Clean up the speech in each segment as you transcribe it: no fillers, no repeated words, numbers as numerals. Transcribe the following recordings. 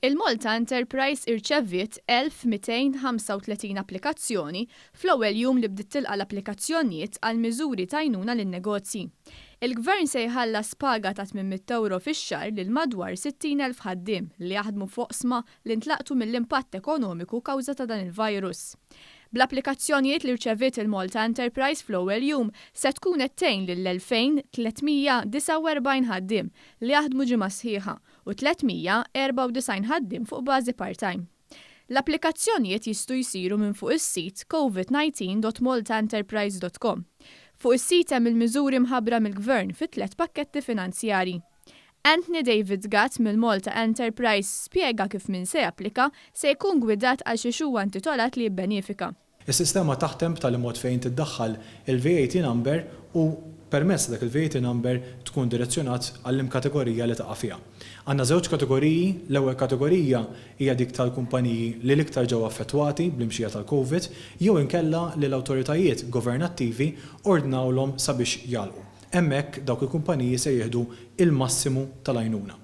Il-Malta Enterprise irċeviet 1,235 applikazzjoni fl-ewwel jum li bdiet tilqa' l-applikazzjonjiet għal miżuri t'għajnuna lin-negozji. Il-Gvern se jħallas paga ta' 800 ewro fix-xahar lil madwar 60,000 ħaddiem li jaħdmu f'oqsma li ntlaqtu mill-impatt ekonomiku kawża ta' dan il-virus. Bl-applikazzjonijiet li rċeviet il-Malta Enterprise fl-ewwel jum se tkun qed tgħin lil 2,349 ħaddiem li jaħdmu ġimgħa sħiħa u 394 ħaddiem fuq bażi part-time. L-applikazzjonijiet jistgħu jsiru minn fuq is-sit covid19.maltaenterprise.com. Fuq is-sit hemm il-miżuri mħabbra mill-Gvern fi tlett pakketti finanzjarji. Anthony David Gatt mill-Malta Enterprise spjega kif min se japplika se jkun gwidat għal xiex huwa intitolat li jibbenifika. Is-sistema taħdem b'tali mod fejn tiddaħħal il-VAT number u permezz ta' dak il-VAT number tkun direzzjonat għall-kategorija li taqa' fiha. Għandna żewġ kategoriji, l-ewwel kategorija hija dik tal-kumpaniji li l-iktar ġew affettwati bl-imxija tal-Covid jew inkella li l-awtoritajiet governattivi ordnawlhom sabiex jagħlqu. Hemmhekk dawk il-kumpaniji se jieħdu l-massimu tal-għajnuna.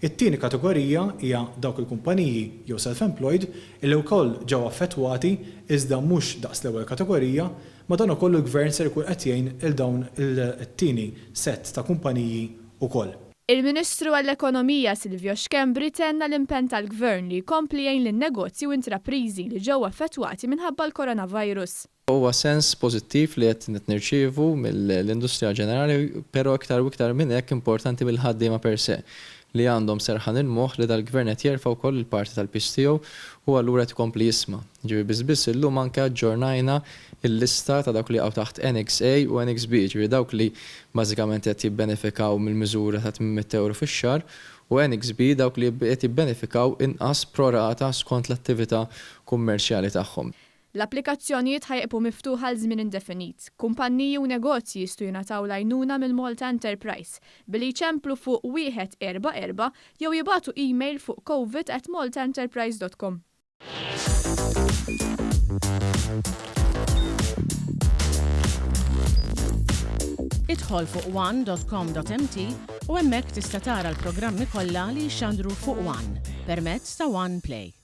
It-tieni kategorija hija dawk il-kumpaniji jew self-employed illi wkoll ġew affettwati iżda mhux daqs l-ewwel kategorija, madankollu l-Gvern ser ikun qed jgħin 'il dawn it-tieni sett ta' kumpaniji wkoll. Il-Ministru għall-Ekonomija Silvio Schembri tenna l-impenn tal-Gvern li jkompli jgħin lin-negozji u intrapriżi li ġew affettwati minħabba l-coronavirus. Huwa sens pożittiv li qed nirċievu mill-industrija ġenerali, però iktar u iktar minn hekk importanti mill-ħaddiema per se, li għandhom serħan il-moħħ li dal-Gvern qed jerfa' wkoll il-parti tal-piż tiegħu u allura qed ikompli jisma'. Jiġifieri biss biss illum anke aġġornajna l-lista ta' dawk li jaqgħu taħt Annex A u Annex B, jiġifieri dawk li bażikament qed jibbenefikaw mill-miżura ta' 800 ewro fix-xahar u Annex B dawk li qed jibbenefikaw inqas pro rata skont l-attività kummerċjali tagħhom. L-applikazzjonijiet ħa jibqu miftuħa għal żmien indefinit. Kumpanniji u negozji jistgħu jingħataw l-għajnuna mill-Malta Enterprise billi jċemplu fuq 144 jew jibagħtu email fuq covid at maltaenterprise dot com. Idħol fuq one dot com dot mt u hemmhekk tista' tara l-programmi kollha li jixxandru fuq one permezz ta' One Play.